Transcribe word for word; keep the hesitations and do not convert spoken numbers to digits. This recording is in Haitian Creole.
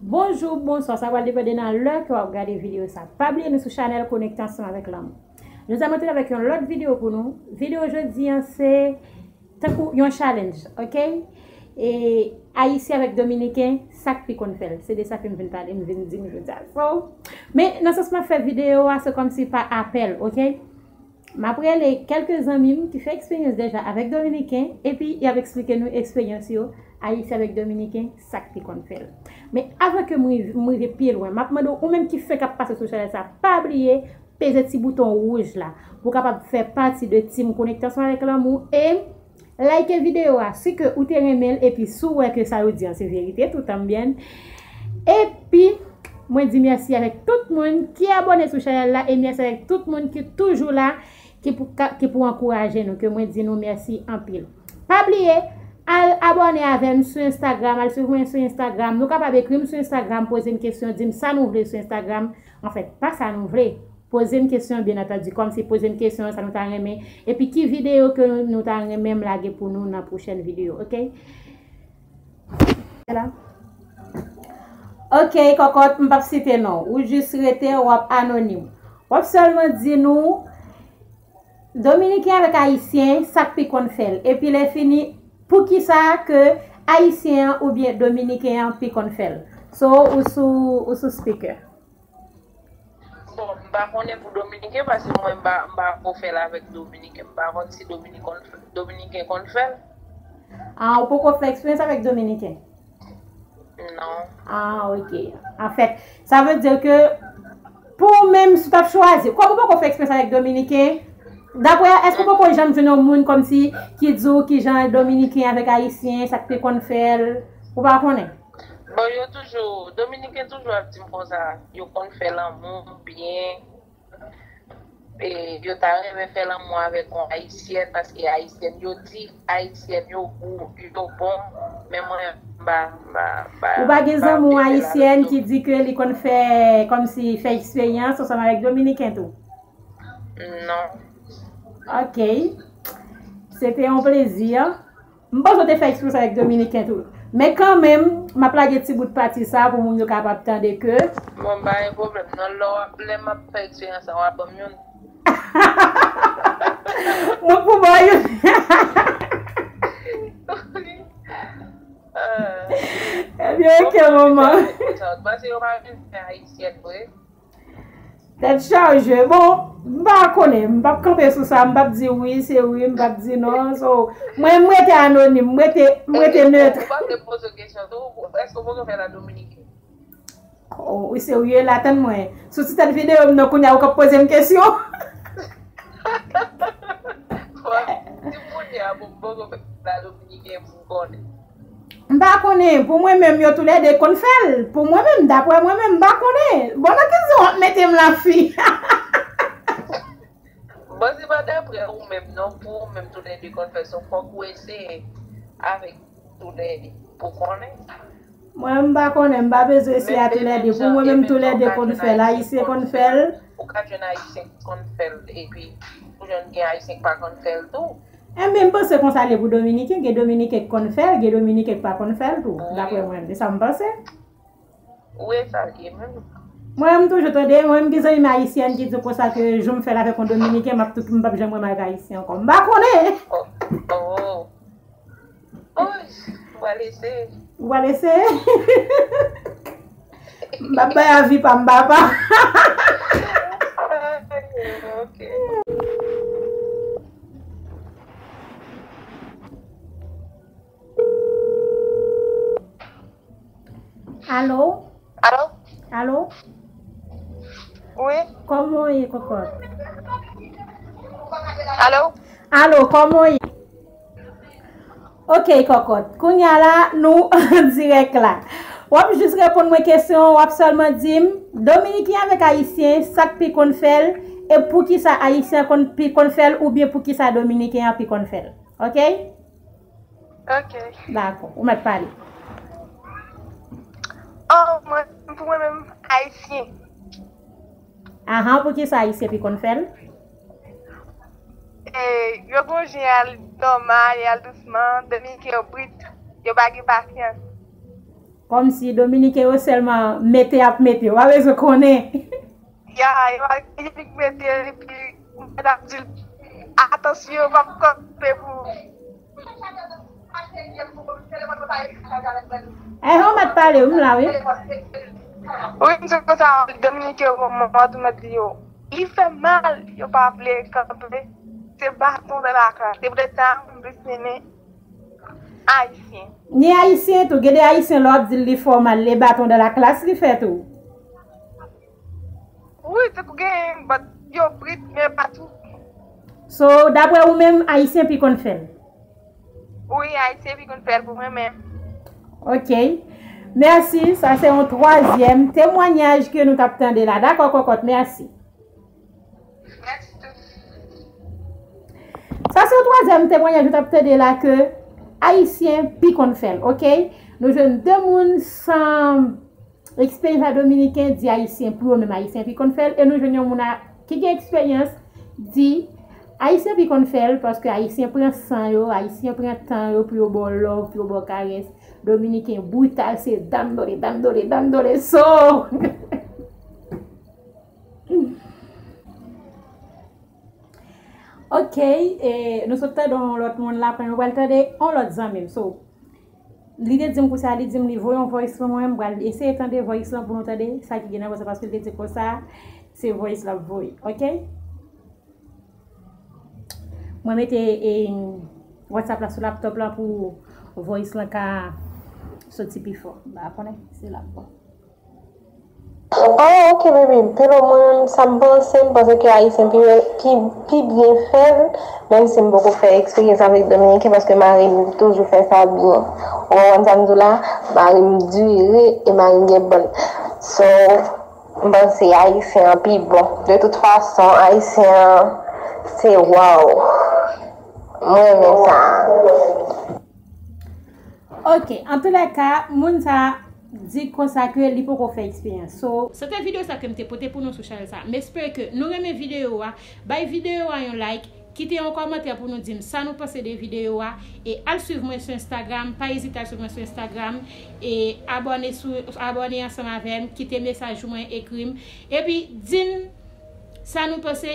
Bonjou, bonswa, sa pral depande nan lè ke w ap gade videyo sa. Pa bliye nou sou chanèl Konekte Ansanm Avèk Lanmou. Nou sa mwen tounen avèk yon lòt videyo pou nou. Videyo jodi an se tankou yon challenge, ok? E Ayisyen avèk Dominiken, sa k pi konn fè l? Se de sa ke m vin pale, m vin di nou jodi a. So, men nan sans m ap fè videyo a, se kòmsi pa apèl, ok? M ap rele kèlke zanmi m ki fè eksperyans deja avèk Dominiken, epi y ap eksplike nou eksperyans yo, Ayisyen avèk Dominiken, sa k pi konn fè l. Men avan ke m riv-, m rive pi lwen, m ap mande w, ou menm ki fenk ap pase sou chanèl sa, pa bliye peze ti bouton wouj la pou w kapab fè pati de Team Konekte Ansanm Avèk Lanmou e like videyo a si ke ou te renmen l, epi si w wè ke sa yo di an se verite, tout an byen. Epi, mwen di mèsi avèk tout moun ki abòne sou chanèl la e mèsi avèk tout moun ki toujou la, ki pou, ka- ki pou ankouraje nou, ke mwen di nou mèsi anpil. Pa bliye, al abòne avè m sou Instagram, al swiv mwen sou Instagram. Nou kapab ekri m sou Instagram, poze m kesyon, di m sa nou vle sou Instagram. Anfèt, pa sa nou vle. Poze m kesyon, byen antandi, kòmsi poze m kesyon, sa nou ta renmen. Epi ki videyo ke nou, nou ta renmen m lage pou nou nan pwochèn videyo, ok? La. Ok, kòkòt, m p ap site non. Ou jis rete, w ap anonim. W ap sèlman di nou, Dominiken avèk Ayisyen, sa k pi konn fè l. Epi lè fini, poukisa ke Ayisyen an oubyen Dominiken an pi konn fè l. So, ou sou, ou sou speaker. Bon, m pa konnen pou Dominiken, paske mwen m pa, m pa ko fè l avèk Dominiken. M pa konn si Dominiken konn, Dominiken konn fè l. Ah, ou poko fè eksperyans avèk Dominiken? Non. Ah, ok. Anfèt, sa vle di ke pou ou menm, si w t ap chwazi, kòm ou poko fè eksperyans avèk Dominiken, daprè, èske ou poko janm jwenn yon moun kòmsi ki di w ki jan Dominiken avèk Ayisyen, sa k pi konn fè l, ou pa konnen? Bon, yo toujou, Dominiken toujou ap di m konsa, yo konn fè lanmou byen. E yo ta renmen fè lanmou avèk yon Ayisyèn, paske Ayisyèn, yo di Ayisyèn yo gou, yo bon, men mwen, m pa, m pa, m pa, Ou pa gen zanmi w Ayisyèn ki di ke li konn fè, kòmsi fè eksperyans ansanm avèk Dominiken tou? Non. Ok. Se te yon plezi. M panse w te fè eksperyans avèk Dominiken tou. Men kanmenm, m ap lage ti bout pati sa pou moun yo kapab tande ke. Bon, pa gen pwoblèm. Non, lè w ap, lè m ap fè eksperyans la, w ap ban m youn. Mwen pou ba youn. Ebyen, ok, manman. Paske yo pa vin fè Ayisyèn vre. Tèt chaje. Bon, m pa konnen. M p ap kanpe sou sa. M p ap di wi, se wi. M p ap di non. So, mwen, m rete anonim. M rete, m rete nèt. Ou pa vle poze kesyon tou? Èske w poko fè la Dominiken? Oh, ou serye la, tann mwen. Sou ti tèt videyo m nan kounye a, ou k ap poze m kesyon. Di kounye a, bon, m poko fè la Dominiken pou m konnen. M pa konnen. Pou mwen menm, yo toulède konn fè l. Pou mwen menm, daprè mwen menm, m pa konnen. Bon, nan ki zon w ap mete m la, fi? Bon, se pa daprè ou menm, non. Pou ou menm, toulède konn fè l. So, fòk ou eseye avèk toulède pou konnen. Mwen, m pa konnen. M pa bezwen eseye a toulède. Pou mwen menm, toulède konn fè l. Ayisyen konn fè l. Ou ka jwenn Ayisyen ki konn fè l. Epi, ou jwenn gen Ayisyen ki pa konn fè l tou. Enben, m panse konsa l ye pou Dominiken, gen Dominiken k konn fè l, gen Dominiken k pa konn fè l tou, daprè mwen, se sa m panse. Wi, sa l ye menm. Mwen, m toujou tande, mwen, m gen zanmi m ayisyèn ki di konsa ke jou m fè l avèk yon Dominiken, m ap tout, m p ap janm renmen avèk Ayisyen ankò. M pa konnen! Oh, oh. Oy, m pral eseye. Ou pral eseye? M p ap bay avi pa m, papa. Ok. Alo? Alo? Alo? Wi? Kòman w ye, kòkòt? Alo? Alo, kòman w ye? Ok, kòkòt. Kounye a la, nou an dirèk la. W ap jis reponn mwen kesyon an, w ap sèlman di m, Dominiken avèk Ayisyen, sa k pi konn fè l, e poukisa Ayisyen konn pi konn fè l, oubyen poukisa Dominiken an pi konn fè l. Ok? Ok. Dakò, ou mèt pale. Oh, mwen, pou mwen menm, Ayisyen. Ahan, poukisa Ayisyen pi konn fè l? E, yo gon jan y al nòmal, y al dousman, Dominiken yo brit, yo pa gen pasyans. Kòmsi Dominiken yo sèlman mete y ap mete, yo pa bezwen konnen. Ya, yo pa gen nik mete, epi mwen t ap di l, atansyon, yo p ap kanpe pou. Eh, ou mèt pale, m la, wi. Wi, m di konsa, Dominiken yo, mwen tou mèt di yo. Li fè mal, yo pa vle kanpe. Se baton nan lakay. Se poutèt sa, m plis renmen Ayisyen. Ni Ayisyen tou. Gen de Ayisyen, lè w ap di l li fè w mal, le bâton dans la classe li fè tou. Wi, tankou gen, but yo brit, men pa tou. So, daprè ou menm, Ayisyen pi konn fè l? Wi, Ayisyen pi konn fè l pou mwen menm. Ok. Mèsi. Sa se yon twazyèm temwanyaj ke nou t ap tande la. Dakò, kòkòt, mèsi. Sa se yon twazyèm temwanyaj nou t ap tande la ke Ayisyen pi konn fè l, ok? Nou jwenn de moun san eksperyans a Dominiken di Ayisyen pou yo menm Ayisyen pi konn fè l, e nou jwenn yon moun a, ki gen eksperyans di Ayisyen pi konn fè l paske Ayisyen pran san yo, Ayisyen pran tan yo pou yo ba w love, pou yo ba w karès. Dominiken brital, se dándole, dándole, dándole. So, Ok, e, nou sot tande yon lòt moun la, kounye a nou pral tande yon lòt zanmi m. So, li te di m konsa, li di m li voye yon voice pou mwen, m pral eseye tande voice lan pou nou tande sa ki gen nan voice lan, paske li te di konsa, se voice l ap voye, ok? Mwen mete, e, WhatsApp la sou laptop la pou voice lan ka soti pi fò. M pa konnen, se l ap bon. Oh, ok, baby. Hello, mwen menm, sa m panse, m panse ke Ayisyen pi, pi, pi byen fè l, menm si m poko fè eksperyans avèk Dominiken, paske mari m toujou fè sa byen. Ou konprann sa m di w la? Mari m dire e mari m gen bòn. So, m panse Ayisyen an pi bon. De tout fason, Ayisyen an, se wow. Mwen renmen sa. Ok, antoulèka, moun sa di konsa ke li poko fè eksperyans. So, se te videyo sa ke m te pote pou nou sou chanèl sa. M espere ke nou renmen videyo a. Bay videyo a yon like, kite yon kòmantè pou nou di m sa nou panse de videyo a, e al swiv mwen sou Instagram, pa ezite al swiv mwen sou Instagram, e abòne sou, abòne ansanm avè m, kite mesaj ou mwen, ekri m, epi di m sa nou panse.